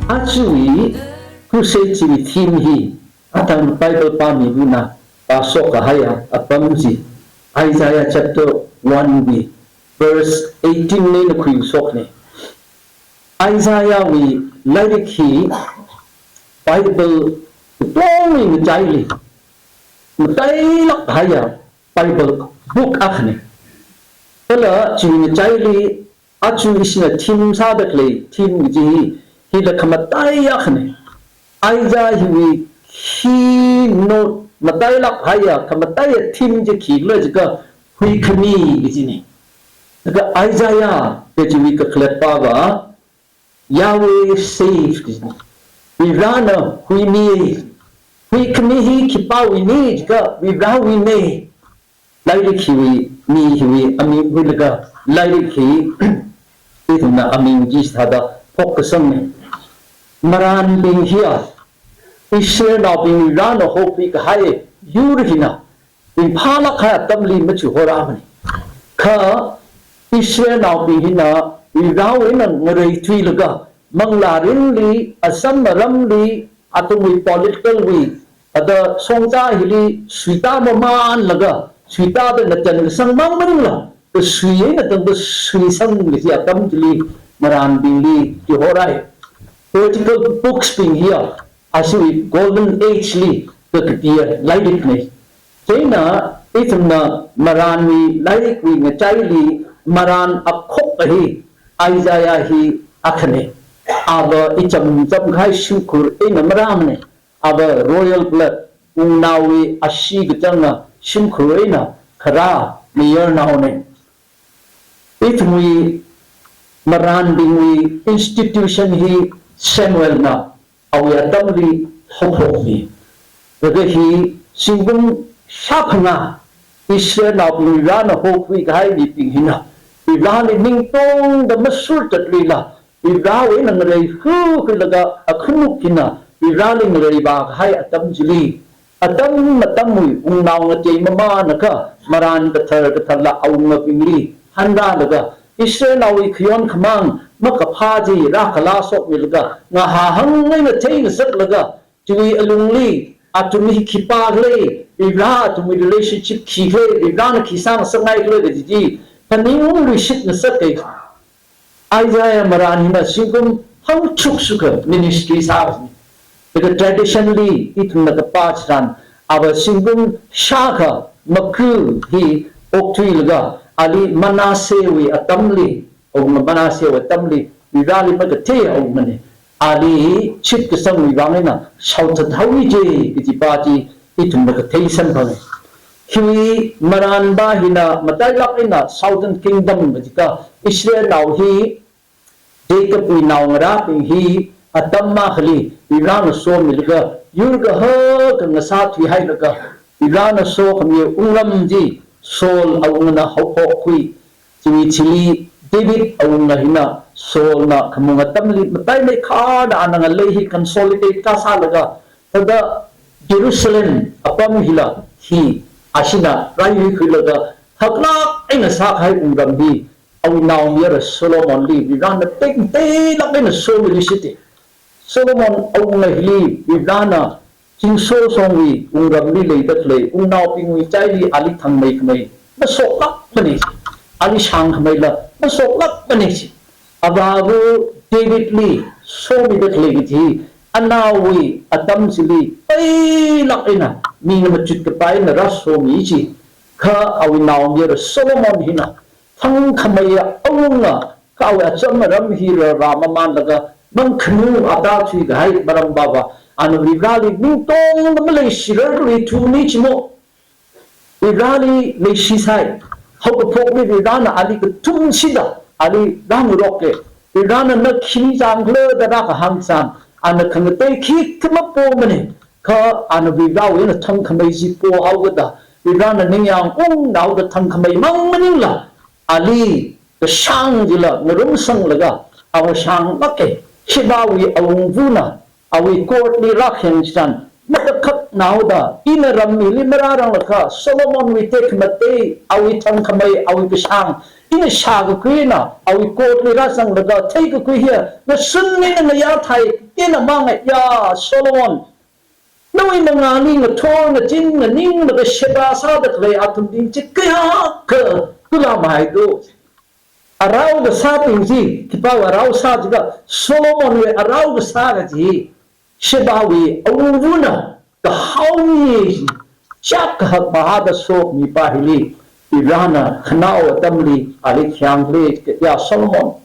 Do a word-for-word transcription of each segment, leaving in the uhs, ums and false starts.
Ajawui crusade chiwui theme hi, athang Bible pāmibuna pāshok kahaiya apam chi, Isaiah chapter one wui verse eighteen eina khuishokna. Isaiah wui lairik hi Bible tongwui ngachaili matailāk kahaiya Bible book akhana. Kala chiwui ngachaili aja ishina theme sāda khalei theme kaji hi, hila khamataiya akhana. Isaiah hiwui keynote matailāk kahaiya khamataiya theme chi khikhala jiakha huikhami kajina. Laga Isaiah kajiwui kakhalatva va, Yahweh save kajina. Varivarana huimi. Huikhami hi khipāwuina jiakha Varivarawuina. Lairik hiwui, mi hiwui aming huilaga lairik hi ithumna aming chi sāda phokkasangna. Marānbing hiya Israelnaobing Varivarana hokhui kahai yur hina ringphālāk kahai atamli machuhorāmana. Kha Israelnaobing hina Varivarawui eina ngareithuilaga manglā mirinli, azam aramli, athumwui political wui, ada shongza hili suitāmamānlaga, suitāda ngachān kasang mang maningla, kasui eina tangda suisanglaga atam chili marānbingli chihorai. Poetical books bing hiya ajawui Golden Age li kakapiya lairikna. Chieina ithumna marānwui lairikwui ngachaili marān akhok hi Isaiah hi akhana. Ava ichamcham kahai shimkhur eina marāmana. Ava royal blood, wungnaowui ashee kachanga shimkhur eina kharā mayarnaona. Ithumwui marānbingwui institution hi Samuelna awui atamli haophokmi. Laga hi zingkum shāphangā Israelnaobing Varivarana hokhui kahai mibing hina Varivarali ningtongda masurtatluila, Varivarawui eina ngarei hu huilaga akhanuk hina Varivarali ngareivā kahai atam chili, atam atamwui wungnao ngateimamānakha marān kathar katharla awungabingli hanrālaga, Israelnaowui khayon khamāng makaphā chi rākhala shokmilaga, ngahā hāngmei ngathei ngasaklaga, chiwui alungli athum hi khipākhala, Varivara athumwui relationship khikhala, Varivarana khi sāngasakngaikhala kaji chi phaningungluishit ngasaka. Isaiah marān hina zingkum hangchuk sukha ministry sāsai. Laga traditionally ithumna kapā chitharan, ava zingkum shākha maku hi okthuilaga, ali Manassehwui atamli, awunga Manassehwui atamli, Varivarali makathei awungana. Ali shitkasangwui vang eina shaothat haowa chi, kajipa chi ithumna kathei samphanga. Hiwui marānva hina matailāk eina Southern Kingdom kajikha Israelnao hi, Jacobwui naongarābing hi atam akhali Varivarana somilaga yur kahaka ngasāthuihailaga, Varivarana sokhami wungram chi Saul awungana haophokkhui. Chiwui thili David awunga hina Saulna khamung atamli mataimeikhana ana ngalei hi consolidate kasālaga, thāda Jerusalem apam hila hi ashina raiyuikhuilaga haklāk eina sākahai wungram hi awui naomayara Solomonli Varivarana tekteilāk eina somiluishita. Solomon awunga hili Varivarana zingsosongwui wungramli leida khalei wungnaobingwui ngachaili ali thangmeikhamei masoklākmana chi. Ali shāngkhameila masoklākmana chi. Avāva Davidli somida khalei kaji hi anaowui atam chili pailāk eina mina machut kapai eina rāsomi chi. Kha awui naomayara Solomon hina thangkhameiya awunga, kha awui acham aram hi rārāmamānlaga mangkhanu ata thuikahai maramva va, ana Varivarali ningtongda maleishirar khalei thuni chi mo. Varivarali leishisai. Haokaphokli Varivarana ali kathumshida ali rāngaroka. Varivarana na khi chāngkhala da rākahāng chitharan, ana khangatei khikha mapomana. Kha ana Varivarawui eina thangkhamei chi pohaokida, Varivarana ningyāng unghaoda thangkhamei mang maningla, ali kashāng chila ngarumsanglaga, ava shānglāka. Shebawui awungvana awui courtli rākhayang chitharan, matakhak naoda, ina ram hili marāranglakha, Solomonwui tekhamatei, awui thangkhamei, awui kashāng, ina shākakhuina, awui court li rāzanglaga, theikakhui hiya, ngasun eina ngayā thai, ina mangaya, Solomon, nawui mangāli ngathor, ngachin, nganinglaga sheba sāda khalei athumbing chi kayākha kula mahaido. Arao kasābing chi, khipāwui arao sā jiakha, Solomonwui arao kasā kaji, Shebawui awungana kahaomi chi, chap kahak mahāda sokhami pā hili, Varivarana khanao atamli, ali khayang khalei, ya Solomon,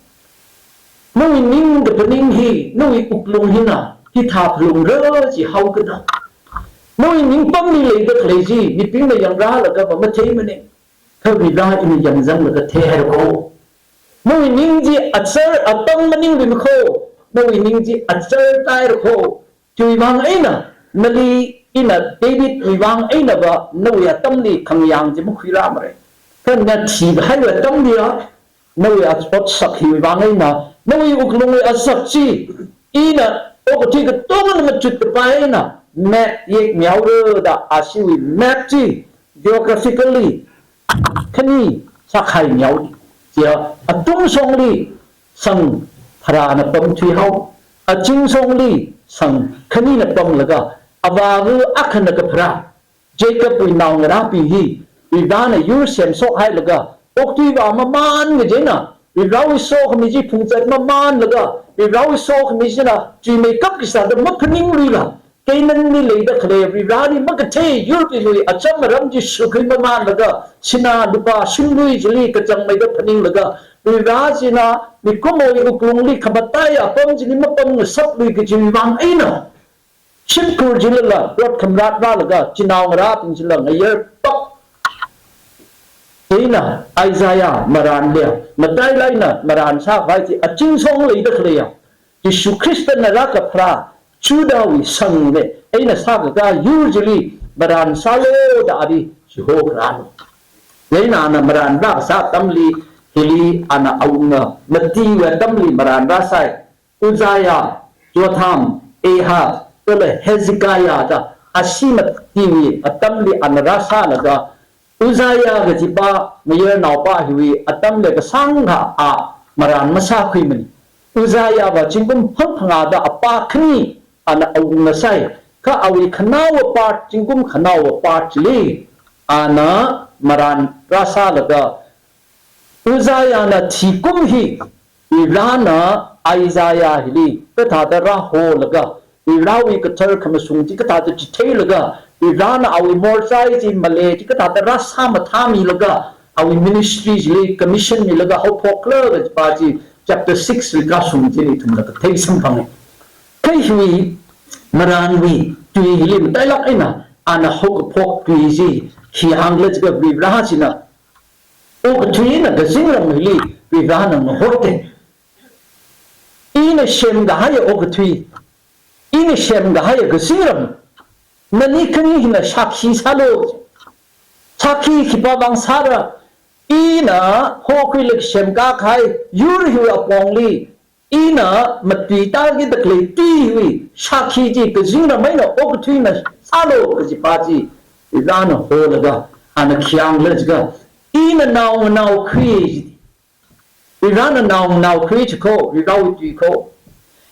nawui ning kaphaning hi, nawui wuklung hina hithā phalungra chi haokada. Nawui ningpamli leida khalei chi, mibingna yangrālaga mamathei maning. Kha Varivara ina yangzanglaga theihaira kho. Nawui ning chi achar atang maningluimana kho. Nawui ning chi achar tāhaira kho. Chiwui vang eina, nali ina Davidwui vang einava, nawui atamli khangayāng chi makhuirāmara. Kha na thikahaiwui atamliva, nawui ot otsak hiwui vang eina, nawui wuklungwui otsak chi, ina okathui katongana machut kapai eina, map yekmihaora da ashiwui map chi, geographically, khani sākhai mihaoda. Chiya atungshongli sang tharāna pamthuihao, achingshongli sang khanina pamlaga, avāva akhana kapharā Jacobwui naongarābing hi, Varivarana yur semshokhailaga, okathui vāmamān kajina, Varivarawui sokhami chi phungzat mamānlaga, Varivarawui sokhami china chuimeikap kasāda maphaningluila, Canaanli leida khalei Varivarali makathei yurbingwui acham aram chi shukhui mamānlaga, sinā lupā shimlui chili kachangmeida phaninglaga, Varivara china mikumowui wuklungli khamataiya apam chili mapamngasaklui kajiwui vang eina, shimkhur chilala rot khamrat rālaga, chinaongarābing chila ngayarpak. Chieina Isaiah marānli, matailāk eina marān sākhavai chi achingshong leida khaleiya, Jishu Khristana rākapharā, Judahwui sangna eina sākakā yur chili marān sālu da ali chihokharāna. Chieina ana marān rākasā atamli, hili ana awunga matiwui atamli marān rāsai. Uzziah, Jotham, Ahaz, kala Hezekiah da ashi matiwui atamli ana rāsālaga, Uzziah kajipā mayarnaopā hiwui atamli kasāngkha a marān masākhuimana. Uzziahva zingkum hangphangāda apā khani ana awunga sai. Kha awui khanaowa part, zingkum khanaowa part chili ana marān rāsālaga, Uzziahna thikum hi, Varivarana Isaiah hili kathāda rāholaga, Varivarawui kathar khamashung chi kathāda chitheilaga, Varivarana awui morchai chi malei chi kathāda rāsāmathāmilaga, awui ministry chili commission milaga haophokla kajipā chi chapter six li kashung chili ithumna kathei samphanga. Kha hiwui marānwui tui hili matailāk eina ana haokaphok tui chi khi hāngkhala jiakha Varivara china okathuina kazingram hili Varivarana ngahotta. Ina semkahaiya okathui, ina semkahaiya kazingram, nani khani hina shākhi sālu. Shākhi khipāvang sāra, ina hokhuilaga semkakahai yur hiwui apongli, ina matuitāki da khalei tui hiwui shākhi chi kazingram eina okathuina sālu kajipā chi, Varivarana holaga, ana khi hāngkhala jiakha, ina naonganao khui ji. Varivarana naonganao khui chi kho, Varivarawui tui kho.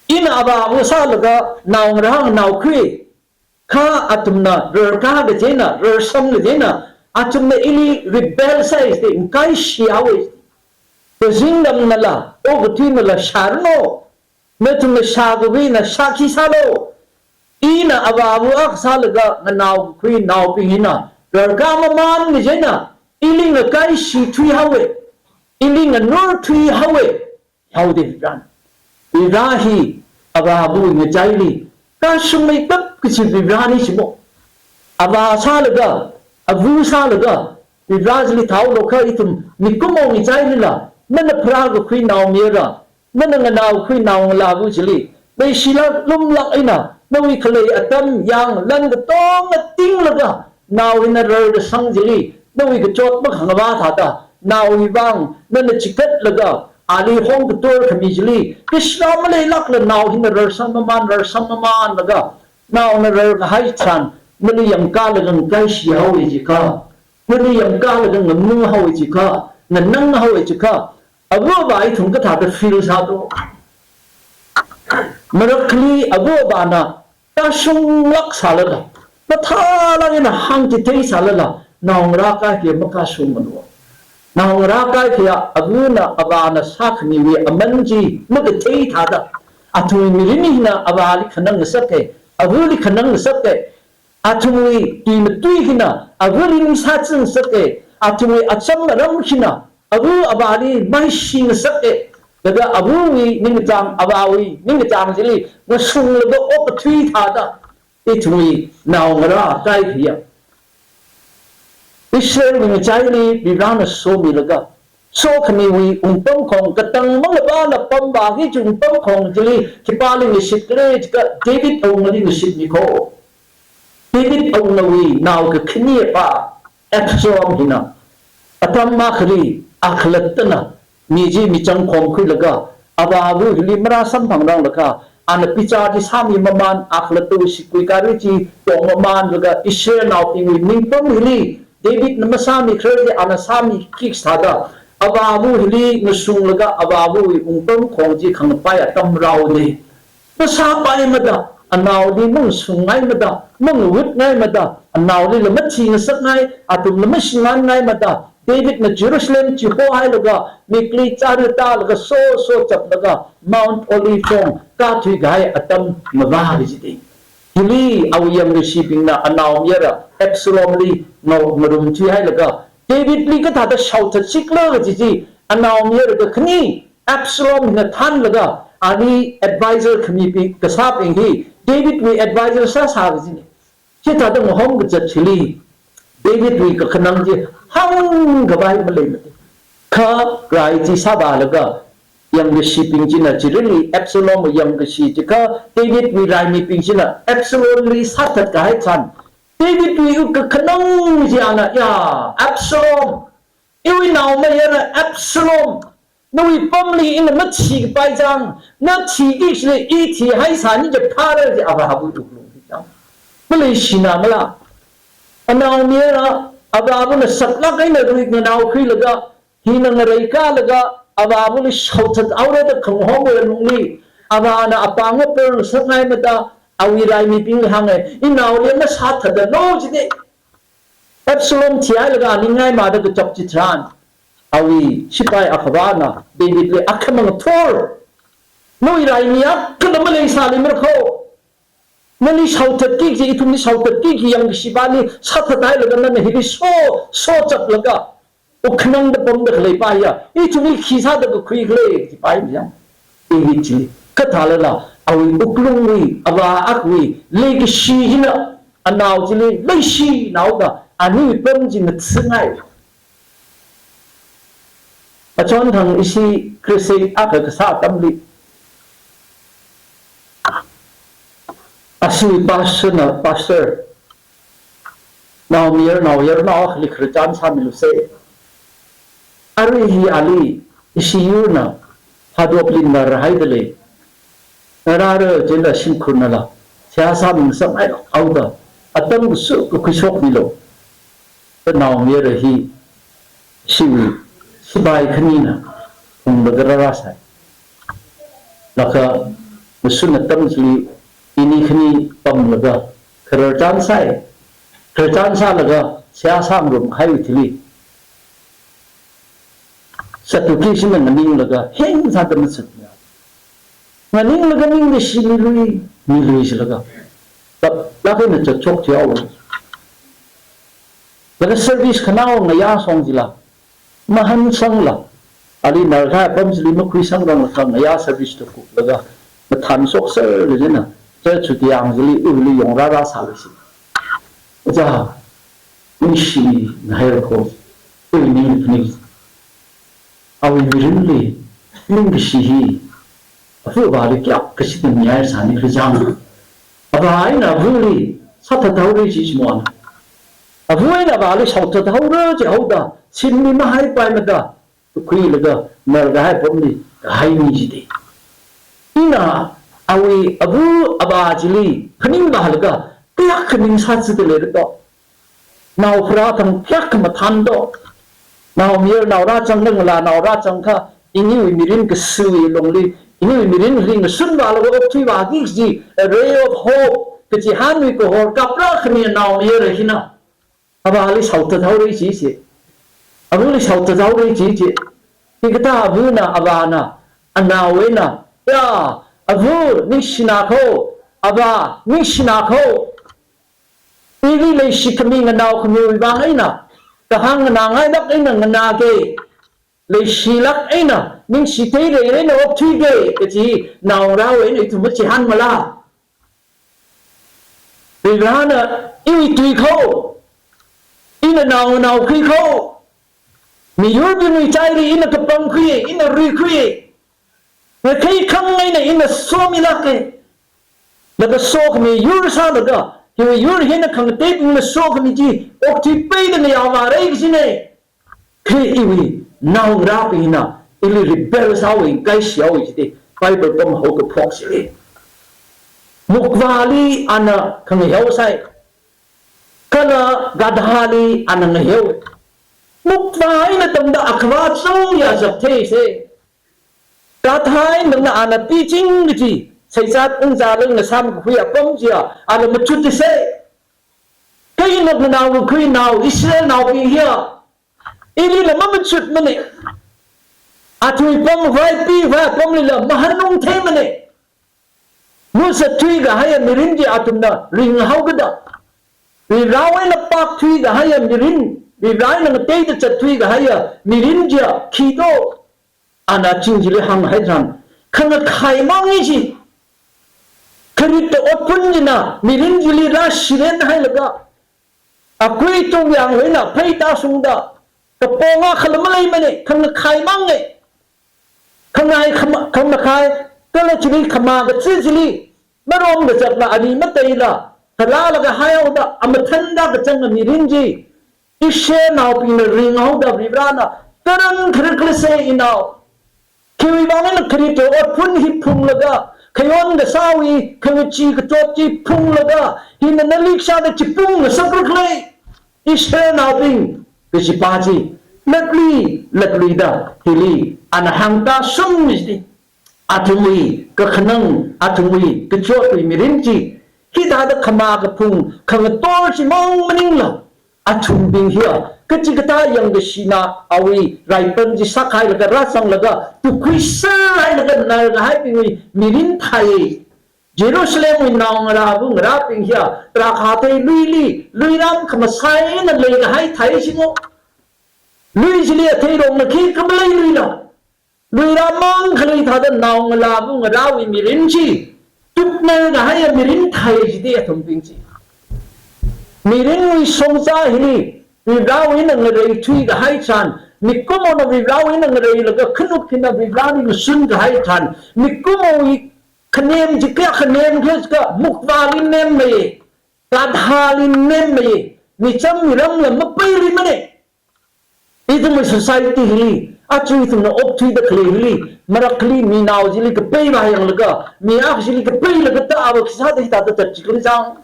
Ina avāva sālaga naongarā nganao khui. Kha athumna rarkā kajina, rarsang kajina, athumna ili rebel sāi jida, ngakaishi haowa. Kazingramnala, okathuinala shāranu. Nathumna shākakhuina shākhi sālu. Ina avāva akha sālaga nganao kakhui naobing hina rarkā mamān kajina, ili ngakaishi thuihaowa. Ili nganur thuihaowa. Haoda Varivarana. Varivara hi avāvawui ngachaili kashungmeikap kachi Varivarana chimo. Avā sālaga, ava sālaga, Varivara chili thāhaolu kha ithum mikumo ngachailila, nana pharākakhui naomayara, nana nganaokhui naongalāva chili, leishilāk lumlāk eina, nawui khalei atam yāng lan katonga tinglaga, nao hina rarkasang chili, nawui kachot makhangavā thāda, naowui vang, nana chikatlaga, ali hong katur khami chili, kashira maleilākla nao hina rarsang mamān, rarsang mamānlaga, naona rarkahai tharan, nali yangkālaga ngakaishi haowa jikha, nali yangkālaga nganung haowa jikha, nganang haowa jikha, ava avā ithum kathāda feel sādo. Marakhali ava avāna kashunglāk sālala, mathālāk eina hāngchithei sālala, naongarā kaikhaya makashungmana. Naongarā kaikhaya avana avāna sākhamiwui aman chi makathei thāda, athumwui mirin hina avāli khanang ngasaka, avali khanang ngasaka, athumwui tui matui hina avali ningsāching ngasaka, athumwui acham aram hina ava avāli maishi ngasaka, laga avawui ningkachāng, avāwui ningkachāng chili ngasunglaga okathui thāda, ithumwui naongarā kaikhaya Israelwui ngachaili Varena somilaga, sokhamiwui wungpamkhong katang manglāpala pamvā hi chi wungpamkhong chili khipāli ngashitkhala jiakha Davidwui wungli ngashitmi kho. Davidwui wungwui nao kakhanepā Absalom hina atam akhali akhalattana mi chi michang khomkhuilaga, avāva hili marāsamphangranglaga, ana bichar chi sāmimamān, akhalattawui sigui gari chi tongmamānlaga, Israelnaobingwui ningpam hili Davidna masāmikharar chi ana sāmiki sāda, avāva hili ngasunglaga, avāvawui wungpamkhong chi khangapai atam rāhaoda, masāpaimada, anaoli mangasungngaimada, mangawutngaimada, anaolila mathingasakngai, athumla mashingānngaimada, Davidna Jerusalem chihohailaga, mikli chara tālaga soso chaplaga, Mount Olive tong kāthuikahai atam mavā kajida. Hili awui yangkashibingna anaomayara Absalomli ngao ngarumthuihailaga, Davidli kathāda shaothatsikhala kaji chi, anaomayara kakhane Absalomna thānlaga, ali advisor khami pi kasābing hi, Davidwui advisor sāsā kajina. Chithāda ngahom kazat chili, Davidwui kakhanang chi hāngkhavai maleimana. Kha rai chi sāvālaga, yangkashibing china chirili Absalomwui yangkashi jiakha, Davidwui raimibing china Absalomli sāthatkahai tharan, Davidwui kakhanang chi ana, ya, Absalom, iwui naomayara Absalom, nawui pamli ina mathikapai chang, na thiki kajili i thihaisāni kaji phāra kaji avāvawui wuklung hi chang. Maleishimana mala. Anaomayara avāvana saklāk eina ruinganao khuilaga, hina ngareikālaga, avāvali shaothathaora da khangahomwui lungli, avāna apāng apar ngasakngaimada, awui raimibingli hānga, inaoli masāthatda lo jida. Absalom thihailaga ani ngaimada kachap chitharan, awui sipai akhavana Davidli akhamang thor, nawui raimi akhala maleisāluimara kho. Nali shaothatki kaji, ithumli shaothatki kaji yangkashipāli sāthathailaga nana hili so, so chaplaga, wukhanangda pamda khaleipa hiya, ithumli khi sāda kakhuikhala, jipai yang. David chili kathālala, awui wuklungwui, avā akhawui leikashi hina, anao chili leishinaoda, aniwui pam chi ngathāngai. Achonthang ishi crusade akha kasā atamli, ashiwui pastorna, pastor, naomayara, naoyarnao akhali khararchan sāmilusa. Arui hi ali ishi yurna phadopli narhaida lei. Narara chila shimkhurnala seihā sāmingasakngai haoda, atam kashok kakhuishokmilu. Naomayara hi ishiwui sipai khanina phunglaga rārāsai. Laga mashun atam chili ini khani pamlaga khararchan sai. Khararchan sālaga seihā sāngarumkahaiwui thili, Saduki shina nganinglaga heng sāda masutna. Nganinglaga ningkashi milui, milui jilaga, laga, laga na chachok jiao. Laga service khanao ngayā shong jila, mahansangla, ali narkahai apam chili makhuisangranglakha ngayā service tukuklaga, mathānshokserla jina, church chutiyang chili iwuili yongrāra sālusi. Aja, ningshingahaira kho, iwui ningli phaning. Awui mirinli ningkashi hi, ava avāli kayākha shida mihaisāni kajang. Avā eina avali sāthathaora ji shimon. Ava eina avāli shaothathaora jihaoda, shimli mahaipaimada, tukhuilaga narkahai apamli kahaimi jida. Ina awui ava avā chili phaningvālaga kayākha ningsāchida leira to. Naopharā thang kayākha mathān to. Naomayara naorā chang ngalā naorā changkha, iniwui mirin kasui longli, iniwui mirin ringshun vālaga okthuivāki kaji, a ray of hope, kachihānwui kahor kaprā khami naomayara hina. Avāli shaothat haora chi chi. Avali shaothat haora chi chi. Hikathā avana, avāna, anaowui eina, ya, ava ningshina kho, avā ningshina kho. Ili leishikhami nganaokhamiwui vang eina, kahāng nganāngailāk eina nganāki, leishilāk eina, ningshi theirei eina okthuiki kaji naongarāwui eina ithum machihānmala. Varivarāna iwui tui kho, ina naonganao khui kho, miyurbingwui chaili ina kapangkhui, ina ruikhui, ngakhai khangai eina ina somilāki. Laga sokhami yur sālaga, hiwui yur hina khangateibingna sokhami chi okthuipaida ngayā vāra kajina. Kha iwui naongarābingna ili rebel sāhaowa, kaishi haowa jida, Bible pamhao kaphok chili. Mukvāli ana khangaheo sai. Kala gadhali ana ngaheo. Mukvā eina tangda akhavā chungya zak theisa. Gadha eina tangda ana piching kaji, saizat ungzālung na samkakhui apam chiya, ana machut theisa. Kha ina nganao kakhui nao, Israelnaobing hiya, ilila mamachutmana. Athumwui pam vaipi vai apamlila mahanung theimana. Mazat thuikahaiya mirin chi athumna ringhaokida, Varivarāwui eina pak thuikahaiya mirin, Varivarā eina ngateida zat thuikahaiya mirin chiya khi to. Ana ching chili hānghai tharan, khangakhai mang chi, kharit otphun china mirin chili rāshirān hailaga, akui tungyāngwui eina phei tāshungda, kaponga khalam maleimana, khangakhai manga. Khangai khama-, khamakhai, kala chili khamā kachi chili, marom kazakla ani mateila, khalālaga haihaoda, amathānda kachanga mirin chi, Israelnaobingna ringhaoda Varivarāna, tara̱n kharar khala sai inao. Khiwui vang eina kharit otphun hi phunglaga, khayon kasāwui, khangachee kachot chi phunglaga, hina nalik shāda chipung ngasakra khala. Israelnaobing kajipa chi, latli, latluida, hili, ana hāngtāshungmi jida. Athumwui kakhanang, athumwui kachotwui mirin chi, hithāda khamā kaphung, khangator chimang maningla, athumbing hiya, kachikathā yangkashina awui raipan chi sākhailaga rāzanglaga, tukhuiser hailaga narkahaibingwui mirin thai. Jerusalemwui naongarā avangarābing hiya, tarākha athei luili, luiram khamasai eina leikahai thai chimo. Lui chili athei rongna khikha maleiluila. Luiram mang khalei thāda naongalā avangarāwui mirin chi, tupner kahaiya mirin thai jida athumbing chi. Mirinwui shongza hili, Varivarāwui eina ngareithui kahai tharan, mikumona Varivarāwui eina ngareilaga khanuk hina Varivarāli mashun kahai tharan, mikumowui khanem chi kayākha nem khala jiakha mukvāli nemmei, gadhali nemmei, micham miramla mapailuimana. Ithumwui society hili, aja ithumna okthuida khalei hili, marakhali minao chili kapaiva yanglaga, mi akha chili kapailaga ta ava khisāda hithāda zat jikhala chang.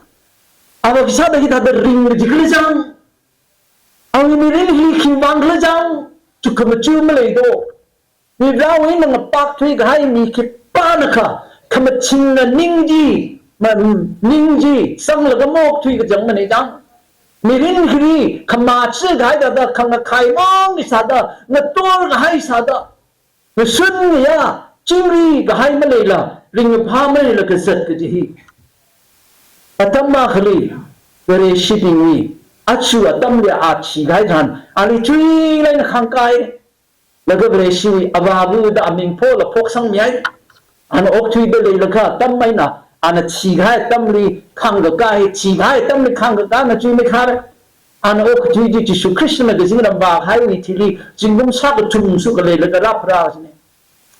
Ava khisāda hithāda ring jikhala chang. Awui mirin hili khi vang khala chang, chukkhamachuk malei do. Varivarāwui eina ngapak thuikahai mi khipānakha, khamachinna ning chi, ma, ning chi, sanglaga maokthui kachangmana chang. Mirin hili, khamachikahai thāda, khangakhai mang sāda, ngator kahai sāda, ngashun ngayā, chingri kahai maleila, ringphā maleila kazat kaji hi. Atam akhali, Vareshibingwui, aja atamli a thikahai tharan, ali chuilai eina khangkai, laga Vareshiwui avāva̱ da aming phola phoksangmihai. Ana okthuida leilakha atam eina, ana thikahai atamli khangkakai, thikahai atamli khangkakana chuimeikhara. Ana okathui chi Jishu Khristana kazingram vākahaiwui thili, zingkum shākathum sukaleilakha rāpharā jina.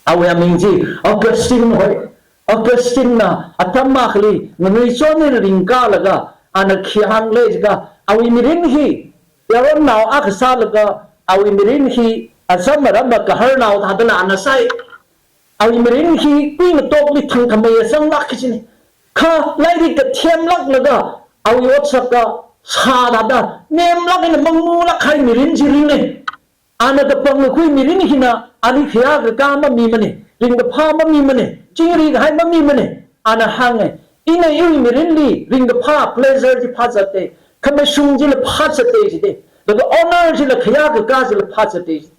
Awui aming chi Augustine hoi. Augustine na atam akhali nganuichonli ringkalaga, ana khi hāngle jiakha, awui mirin hi yaronnao akha sālaga, awui mirin hi azam aram makaharnao thādala ana sai. Awui mirin hi kuingatokli thangkhamei zanglāk kajina. Kha lairik kathemlāklaga awui otsak kasā thāda nemlāk eina mangmulāk kahai mirin chi ringna. Ana kapangkakhui mirin hina ali khayākakā mamimana, ringkaphā mamimana, chingri kahai mamimana. Ana hānga, ina iwui mirinli ringkaphā, pleasure chi phāzata, khamashung chila phāzata jida, laga honor chila, khayākakā chila phāzata jida.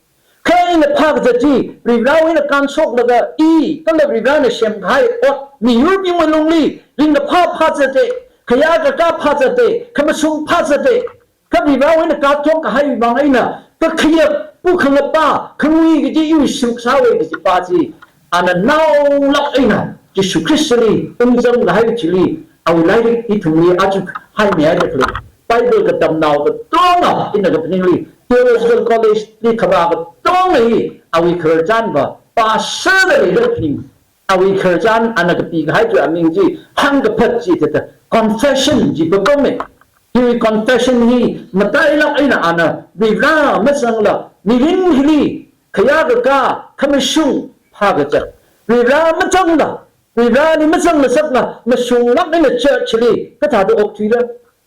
Kha ina phākazat chi Varivarāwui eina kānshoklaga i kala Varivarāna semkahai ot miyurbingwui lungli ringkaphā phāzata, khayākakā phāzata, khamashung phāzata. Kha Varivarāwui eina kāthok kahai vang eina kakhayap, pukhangapa, khangui kaji iwui shimkhurwui kajipa chi, ana naolāk eina Jishu Khristali ungzang kahai chili, awui lairik ithumli aja haimihaida khalei Bible katamnao katonga, ina kaphaningli theological college li kavā katonga hi awui khararchanva pastor da leida phaning. Awui khararchan ana kapikahai chiwui aming chi hāngkaphat chi thāda confession chi papama. Hiwui confession hi matailāk eina ana Varivarā mazangla mirin hili khayākakā, khamashung phākazat. Varivarā mazangla, Varivarāli mazangngasakla mashunglāk eina church li kathāda okthuira.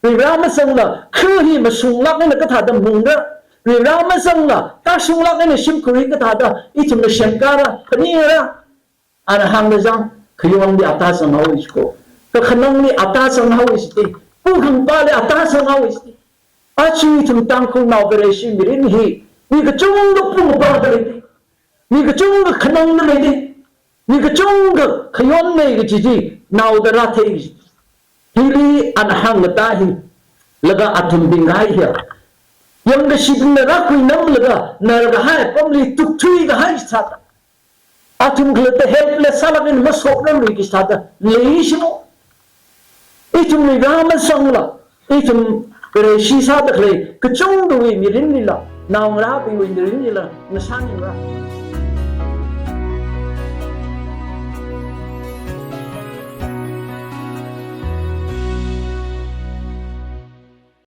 Varivarā mazangla kha hi mashunglāk eina kathāda mungra. Varivarā mazangla kashunglāk eina shimkhur hi kathāda ithumna semkara, phaningra. Ana hāngda zang, khayonli ata zanghaowa jiko. Kakhanangli ata zanghaowa jite. Pukhangapali ata zanghaowa jite. Aja ithum Tangkhulnao Vareshi mirin hi mi kachungkha pungapa da leida, mi kachungkha khanangda leida, mi kachungkha khayonna kaji chi naoda rāthei kaji. Hili ana hāngkatā hi, laga athumbing kahai hiya, yangkashibingna rākhuinamlaga narkahai apamli tukthuikahai sāda, athum khalatta helpless sālāk eina mashokngarumki sāda leishimo. Ithum Varivarā mazangla, ithum Vareshi sāda khalei kachungkhawui mirinlila, naongarābingwui mirinlila ngasāningra.